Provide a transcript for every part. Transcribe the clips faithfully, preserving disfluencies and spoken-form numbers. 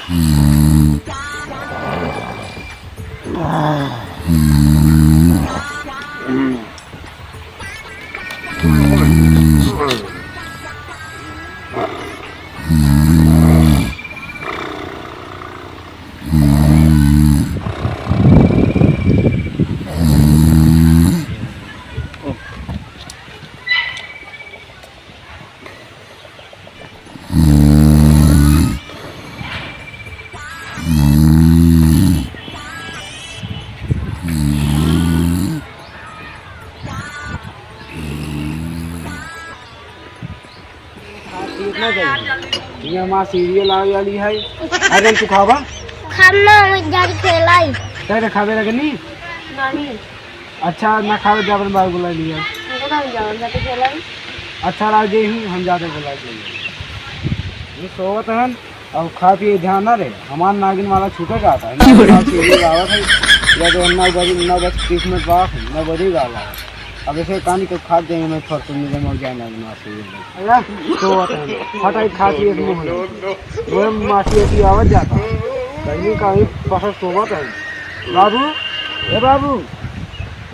ये हमार सीरियल आवे वाली है। अरे तू खाबा? खाना में जाके खेलाई। तै खाबे लगनी? नहीं। अच्छा, ना खावे, जा अपन बाबू बुला लिया। हमको ना जाओ, जाके खेलाई। अच्छा, राज जी, हम जाते बुला के लिए। ये सोवत हन, अब खा पिए ध्यान ना रहे, हमार नागिन वाला छूटे जाता है। ना, ना, सीरियल आवत है, या तो नौ बजे, नौ बज तीस मिनट बाद, नौ बजे वाला है। अब ऐसे कहानी को खा जाएंगे, मैं फॉर्चून में जमा गया ना, ना सीरियल में। अरे, सोवत है, फटाई खा पिए के मुंह में। वो मासी ऐसी आवत जाता है। कहीं का भी पसंद सोवत है। बाबू, ए बाबू,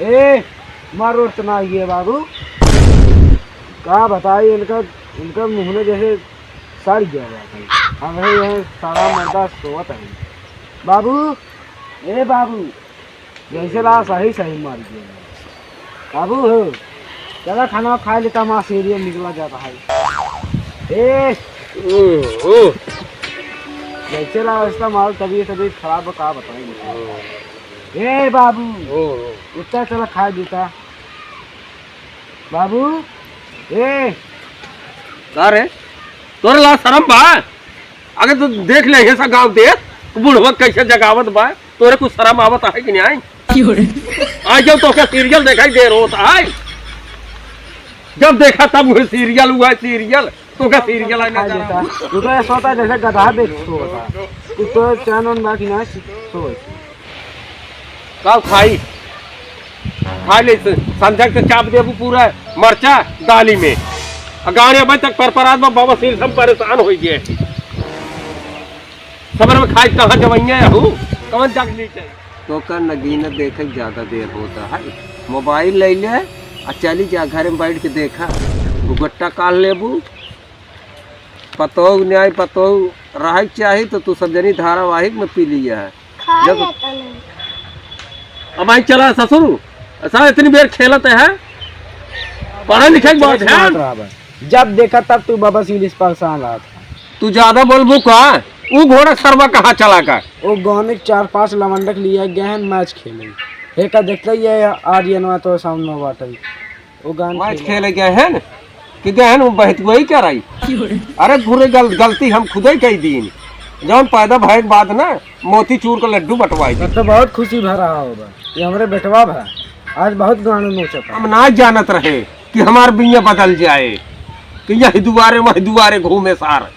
ए, मारो तो ना ये बाबू। का बताई इनका, इनका मुंह में जैसे सड़ गया बात है। हम है ये सारा मर्दा सोवत है। बाबू, ए बाबू, जैसे ला सही सही मार गया। बाबू हो, चला खाना खा लेता, माँ सीरियल निकला जाता है। ए, ओ, ओ। जैसे ला वैसा माल तबीयत, तबीयत खराब है, का बताई। ओ। ए बाबू, ओ, ओ। उठता चला खा लेता। बाबू, ए। का रे? तोरे ला शरम बा? अगर तू देख ले, ये सब गाँव देख, बुढ़वा कैसे जगावत बा, तोरे कुछ शरम आवत है कि नहीं? क्यों रे? आज जब तोके सीरियल देखाई देर होत है, जब देखा तब वही सीरियल हुआ है, सीरियल, तोके सीरियल आने खा जा रहा लेता। हूँ। तू तो ऐसा होता है जैसे गधा देख सोता। तू तो चैन वैन बाकी ना सोए। का खाई? खा ले से, संझा के चाप देबू पूरा मरचा दाली में। आ गाड़ी अबे तक परपरात में बवासीर से हम परेशान हो गए। सबर में खाई कहाँ जवैया हूँ, कौन जाग ली के? तोका नगीना देखे के ज्यादा देर होता है। मोबाइल ले ले आ चली जा घर में बैठ के देखा। दुगट्टा काल लेबू। पतोह न्याय पतोह रहे के चाही तो तू सब जनी धारावाहिक में पी लिया है। खा जब लेता नहीं। अब आई चला ससुर, ऐसा इतनी देर खेलत है, पढ़े लिखे के बहुत ध्यान। जब देखा तब तू बवासीर से परेशान रहत है। तू ज्यादा बोलबू का? ऊ घोड़ा सरवा कहाँ चला का? वो गाँव में चार पांच लवंडक लिए गए हैं मैच खेले। हे का देखते ही है आर्यनवा तो सामने बाटे। वो गान मैच खेले। खेले गए हैं कि गए हैं, वो बहत वही क्या रही? अरे घुरे गल-, गलती हम खुदे कई दीन। जौन पैदा भय के बाद ना मोतीचूर का लड्डू बंटवाई दी। तब तो बहुत खुशी भा रहा होगा। ये हमरे बेटवा भा आज बहुत गाना नोचत है। हम ना जानत रहे कि हमार बिया बदल जाए, कि यही दुआरे वही दुआरे घूमे सार।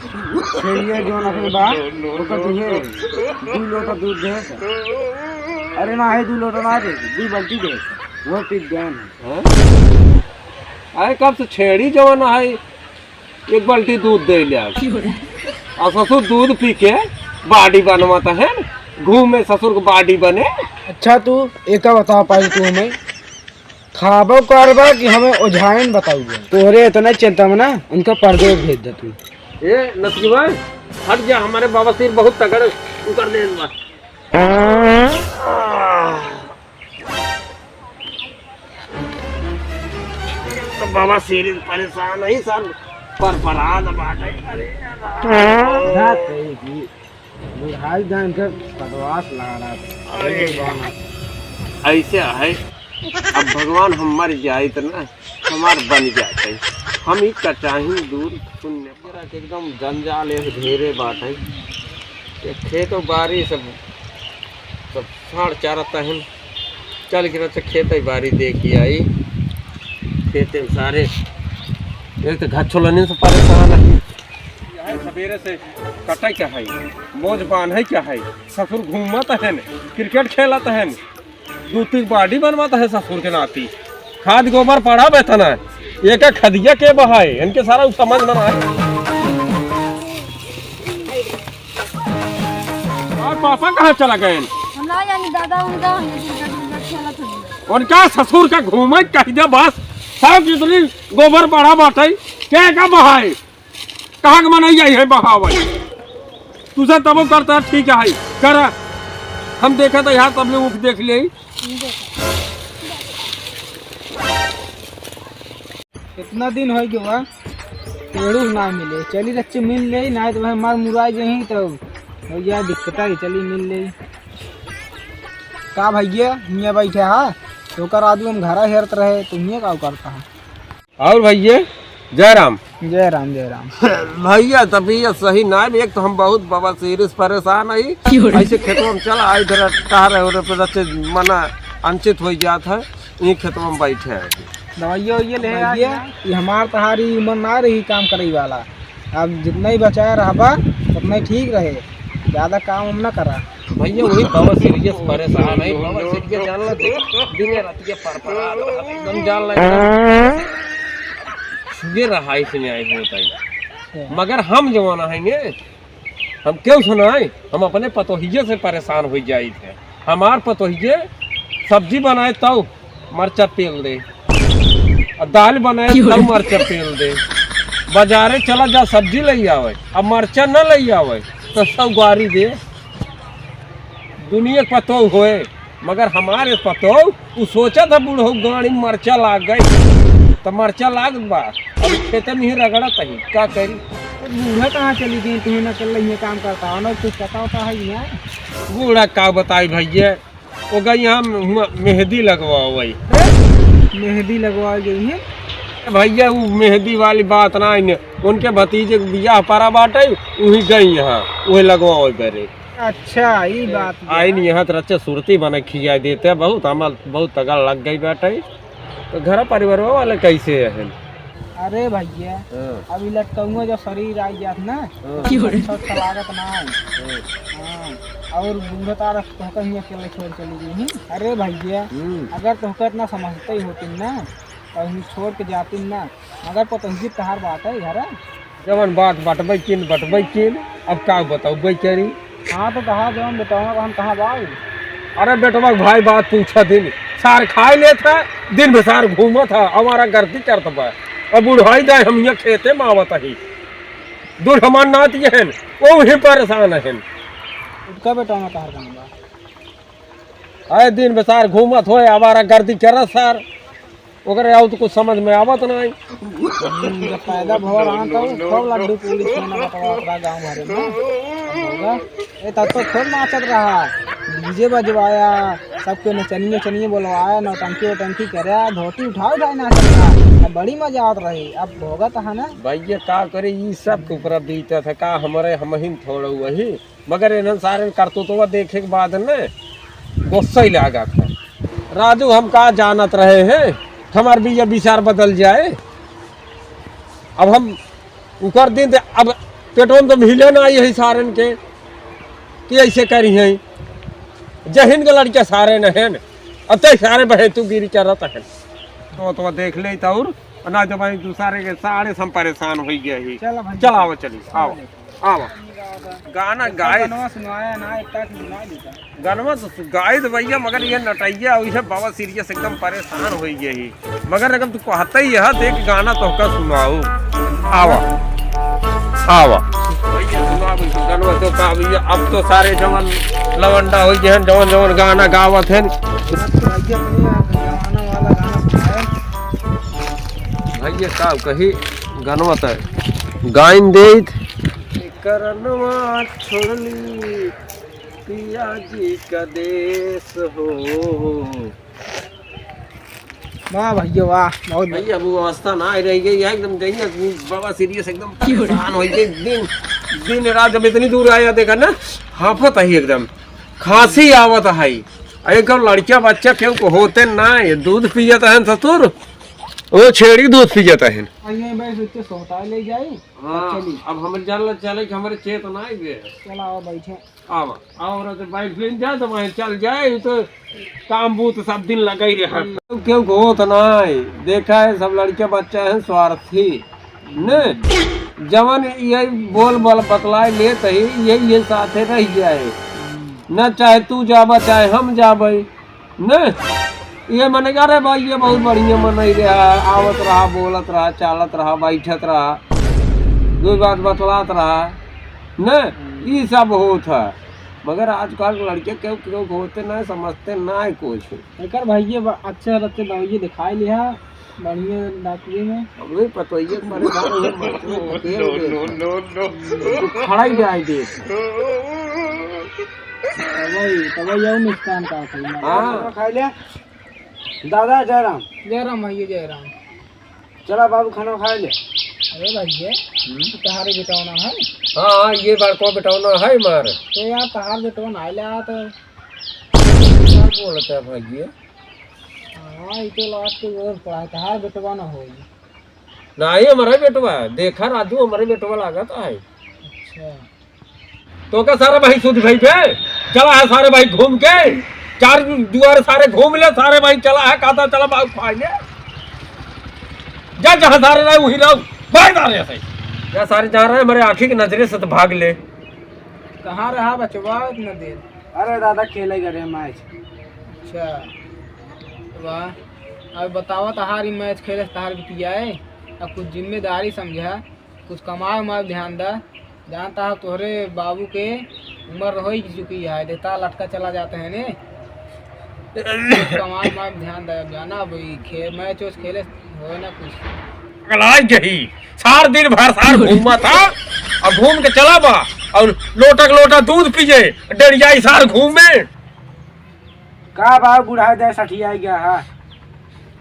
छेड़िया जौन अपने बा, ओकर तुहे दू लोटा दूध दे। अरे ना है, दू लोटा ना दे, दू बाल्टी दे। वो पी गए हैं। हैं? अरे कब से छेड़ी जवन है, एक बाल्टी दूध दे ले आवे। और ससुर दूध पी के body बनवाता है, घूमे ससुर को body बने। अच्छा तू एका बता पाई तू हमें खाबो करबा कि हमें ओझाइन बताऊबा? तोरे इतना चिंता में ना उनका परदेश भेज दे तू। ए नसुआ, हट जा, हमारे बवासीर बहुत तगड़ उतर दे बा। तो बवासीर परेशान है सर, पर परान बाटे। अरे राम। बुढ़ाई जान के बदमाश लगा रहा था। अरे बाप। ऐसे है, अब भगवान हम मर जाइत ना, हमार बन जाते, हम ही कटाही दूर पुण्य। एकदम जंजाल एक ढेरे बाटे। ये खेत और बारी सब, सब साढ़ चारा तहन चल के रहते, खेत और बारी देखी आई। खेते में सारे एक तो घर छोलने से परेशान है। यह सवेरे से कटे क्या है, मोज बांधे क्या है, ससुर घूमत है, cricket खेलत है, दू तीन body बनवाता है ससुर के नाती। खाद गोबर पड़ा बे तना, एक खदिया के बहाए, इनके सारा उ समझ में ना आए। पापा कहाँ चला गए? हम ना जानी दादा, उनका हम दुर्गा दुर्गा खेलत हन। उनका ससुर का घूमे कह दे बस, सब जितनी गोबर पड़ा बाटे, के का बहाए? कहाँ के मनई आई है बहावे? तुझे तबो करता ठीक है, कर। हम देखा तो यहाँ तबले ऊख देख ले। कितना दिन होइ गवा, पेड़ू ना मिले। चली रच्चे मिल ले, ना तो भाई मार मुराई जही तो भैया दिक्कत है। चली मिल ले। का भैया हियाँ बैठे हा? तो कर आदमी हम घरा हेरत रहे, तो हियाँ का करता है? और भैया, जय राम। जय राम, जय राम। भैया, तबीयत सही ना है। एक तो हम बहुत बवासीर से परेशान है। क्यों रे? ऐसे खेतवा में चला, आई इधर टहरे उरे पे रचे मना अनचित हो जात है। ये खेतवा में बैठे हैं। दवाइया ववाइया ले आ भैया, ये हमार तहारी उम्र ना रही काम करे वाला। अब जितना ही बचाया रहबा, उतना ही ठीक रहे। ज्यादा काम हम ना करा। भैया, वही बवासीरिया से परेशान है। बवासीरिया जान ला, देख, दिन रात के पर पर आ रहा है। एकदम जान ला, एकदम छुए रहा, इसमें आई होता है। मगर हम जवान है ने, हम क्यों सुनाए, हम अपने पतोहिए से परेशान हो जाइत है। हमार पतोहिए सब्जी बनाए तब मरचा पेल दे, और दाल बनाए क्यों तब रे? मरचा पेल दे। बाजारे चला जा, सब्जी ले आवे, अब मरचा न ले आवे तो सब गारी दे। दुनिया के पतोह होए, मगर हमारे पतोह, उ सोचा था बूढ़ो गाड़ी मरचा लाग गई, तो मरचा लाग बा, अब खेते में ही रगड़त ही, का करी? बूढ़ा कहाँ चली गई? तुम्हें न कर रही है, काम करता हो ना, कुछ पता होता है यहाँ? बूढ़ा का बताई भैया, ओका यहाँ म-, मेहंदी लगवाओ भाई। मेहंदी लगवाओ गई है? भैया, वो मेहंदी वाली बात ना है, उनके भतीजे के बियाह परा बाटे, वही गई यहाँ, वही लगवाओ करे। अच्छा, ई बात बा। आइन यहाँ तो रच्चे सुरती बने खिया देते, बहुत हमार बहुत तगड़ लग गई बाटे। तो घर परिवार वाले कैसे हैं? अरे भैया, हाँ। अभी लटकउआ जब शरीर आई जात ना, हाँ। तो अच्छा, अच्छा लागत ना है। हाँ। हाँ, और बूढ़ा तारा तोहका हियाँ अकेले छोड़ चली गई ही। अरे भैया, हम्म। अगर तोहका इतना समझते ही होती ना, तो हम छोड़ के जाती ना, मगर पतोहिए तहार बात है घर। जवन बात बटबै किन, बटबै किन, अब का बतौबै करी? हाँ, तो कहा जवन बेटवा, हम कहाँ बाऊ? अरे बेटवा के भाई बात पूछा दिन, सार खाए लेत है, दिन भर सार घूमत है, हमारा गलती करत बा। अब बुढ़ाई दाई हम यहाँ खेते में आवत ही, दूर हमार नाती हन, वो भी परेशान हन। उनका बेटवा में कहाँ कहाँ बा? आए दिन भर सार घूमत होए, आवारा गर्दी करत सार। ओकरे आउत कुछ समझ में आवत नाई। हम्म, जब पैदा भवा रहा तो खूब लड्डू पूड़ी खाना बटवा ओकरा गाँव भरे में। होगा? ए, तब तो खूब नाचत रहा, डीजे बजवाया, सबके नचनिए वचनिए बोलवाया, नौटंकी वोटंकी करे, धोती उठा उठा नाचत रहा। अब बड़ी मजा आवत रही। अब भोगत है ना। भैया का करे, ई सब के ऊपर बीतत है का, हमरे हमहिन थोड़ा वही मगर इन्हन सारे करतूतवा देखे के बाद न गुस्सा ही लागत है। राजू, हम का जानत रहे हैं, हमार बिया विचार बदल जाए। अब हम उकर दिन ते, अब पेटवा में तो मिले ना यही सारन के कि ऐसे करी हैं। जहिन के लड़के सारे न हैं, अब ते सारे बहे तू गिरी चरत हैं। तो, तो देख ले तो और ना तो भाई, दूसरे के सारे से हम परेशान हो गए ही। चलो भाई। चल, आओ, चली, आओ, चलो। आओ। गाना गाए। गनवा सुनवाया ना, एक टाइम सुना देता। गनवा तो सु-, गाए तो भैया, मगर ये नटैया, वैसे बाबा सीरियस एकदम परेशान हो गए ही। मगर एकदम तू कहते ही है, देख गाना तो का सुनाओ। आवा, आवा। भैया, सुनाओ, गनवा तो का भैया, अब तो सारे जवन लवंडा हो गए हैं, जवन जवन गाना गावत हैं। भैया, का कही, गनवा त गाइन देत। करनवा छोड़ली पिया जी का देश हो। वाह भैया, वाह, बहुत बढ़िया। भैया, वो अवस्था ना रह गई है, एकदम गई है, बाबा सीरियस एकदम परेशान हो गए। दिन, दिन रात जब इतनी दूर आया, देखा ना, हाफत आई एकदम, खांसी आवत है। एक लड़का बच्चा केहू को होते ना, ये दूध पियत है ससुर, वो छेड़ी दूध पियत है। अइहे भाई, सोचे सोता ले जाई। हाँ, चली। अब हमरे जान ला चले कि हमरे चेत ना आई बे। चला, आओ बैठे। आवा, और तो बाइक लेन जा तो वहीं चल जाए, ये तो काम बूत सब दिन लगा ही रहा। हम्म। क्यों होत ना है, देखा है सब लड़के बच्चा है स्वार्थी, ने जवन ये बोल बोल बतलाए लेत ही, ये, ये साथे रह जाए। न चाहे तू जाबा, चाहे हम जाबे, न? ये मने, अरे भाई, ये बहुत बढ़िया मनई रहा, आवत रहा, बोलत रहा, चालत रहा, बैठत रहा, दो बात बतलात रहा, न? ई सब होत है। मगर आजकल लड़के केहू, केहू होते ना, समझते ना है कुछ। एकर भैये बा-, अच्छे अच्छे दवाइये दिखाई लिहा, बढ़िया डॉक्टरी में। हमरे पतोहिए के मारे बाप रे, मरते में धकेल दे। तू खड़ा ही जाए दे। तबई, तबई यहू नुकसान का होई, मारे। हाँ। खाना खा ले। दादा, जय राम। जय राम भैया, जय राम। चला बाबू, खाना खा ले। अरे भैया, हम्म? तहारे बेटौना है? हाँ, हाँ, ये बड़को बेटौना है मार। तो यार, तहार बेटौना आइला तो क्या बोलता है भैया? हाँ, ई तो लास्ट के ओर पड़ा है, तहार बेटवा ना होई। नाही, हमरे बेटवा, देखा राजू, हमरे बेटवा लागत है। अच्छा। तो का सारे भाई सुध भाई बे, चला है सारे भाई घूम के, चार दुआर सारे घूम ले, सारे भाई चला है, कहता चला बाबू खाए ले। जा जहाँ सारे रहे वहीं रहो, भाई सारे ऐसे। या सारे जा रहे हैं, हमारे आँखी की नजरे से तो भाग ले। कहाँ रहा बचवा इतना देर? अरे दादा, खेले गए रहे मैच। अच्छा, वाह। अब बतावा, तहारी मैच खेले से तहार बिटिया है, अब कुछ जिम्मेदारी समझा, कुछ कमाए उमाए ध्यान दा। जानता है तोहरे बाबू के उम्र हो ही चुकी है, देखता लटका चला जाते हैं ने। कमाए उमाए ध्यान दा, अब जाना अब ई खे-, मैच वैच खेले होए ना कुछ। पगलाई गई, सार दिन भर सार घूमा था, अब घूम के चला बा, और लोटा के लोटा दूध पिए, डरियाई सार घूमे। का बा बुढ़ा दे सठिया गया है?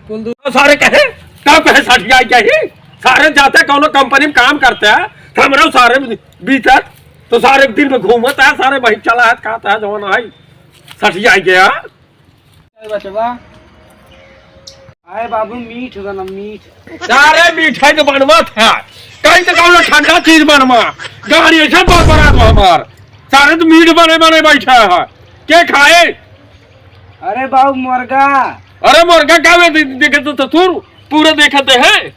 कुल दू- सारे कहे, का कहे सठिया गया ही? सारे जाते कौनो कंपनी में काम करते हैं, हमरो सारे बीतत, तो सारे दिन में घूमत है, सारे वही चला है, कहता है जवान आई, सठिया गया। ए बचवा। आए बाबू, मीठ बना, मीठ। सारे मिठाई तो बनवा था, कहीं तो कौनो ठंडा चीज बनवा, गाड़ी ऐसे बरबरा दो हमार, सारे तो मीठ बने बने बैठा है, के खाए? अरे बाबू, मुर्गा। अरे मुर्गा का बे, दे-, देखे तो ससुर, पूरा देखते हैं,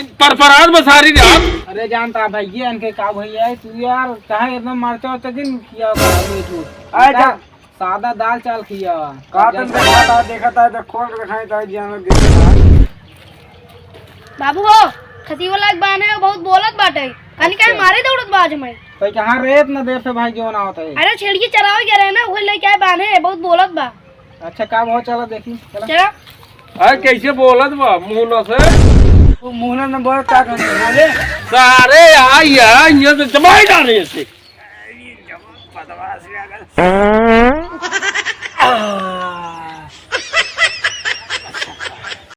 परपरात में सारी रात। अरे जानता भैया, इनके का भैया है तू यार, काहे इतना मरचा उरचा दिन किया हुआ है तू? आए जा। सादा दाल चाल खिया। का तन देखा था, देखा था, तो खोल के दिखाई था, जिया में देखा था। बाबू हो, खसी वाला एक बान्हे है, बहुत बोलत बाटे। खाली काहे अच्छा। मारे दौड़त बा आज मैं। तो कहाँ रे इतना देर से भाई, जो ना होता है? अरे छेड़िए चरावे गए रहे ना, वही लेके आए बान्हे, बहुत बोलत बा। अच्छा, का बहुत, चला देखी, चला। चला। अरे कैसे बोलत बा मुंह न से? वो मुंह न बोलत का करने वाले? सारे आई है, ये तो जमाई डाले इसे।